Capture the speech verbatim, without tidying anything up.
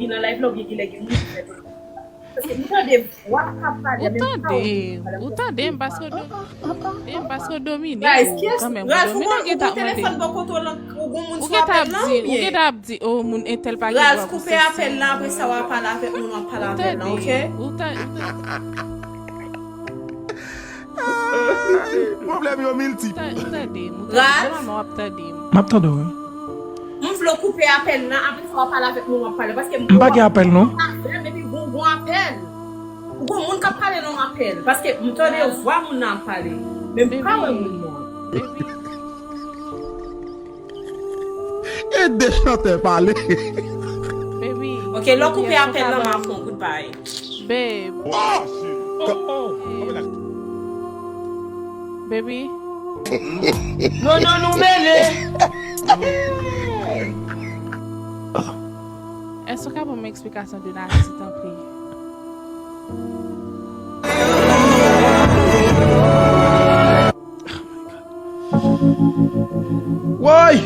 nan live la oubyen genlè gen moun ki fè pale. Paske m tande vwa k ap pale, men m pa wè moun ki pale. Ou tande m, paske w do-, men paske w domine, guys, ou kanmenm, ou domine, ou gentan ap mande. Ou gentan ap di, ou gentan ap di, oh, moun entèl pa gen dwa pou sesi. Raz, koupe apèl la, apre sa w a pale avèk moun w ap pale avè l lan, oke? Ou tande, ou tande. Pwoblèm yo miltip. Ou tande m, ou tande m. Raz? Jan w ap tande m. M ap tande w, wi. M vle w koupe apèl lan, apre sa w a pale avèk moun w ap pale. Paske m pa gen apèl, non. Avè m, epi gon, gon apèl. Ou gon moun k ap pale nan yon apèl. Paske m tande vwa moun nan ap pale. Men m pa wè moun nan. Baby. E de chantè pale. Baby. Ok, lè w koupe apèl lan, m ap fè yon goodbye. Babe. Oh, shit. Oh, oh. Baby. Non, non, nou mele. Èske w ka ban m eksplikasyon de Nati, tanpri? Woy!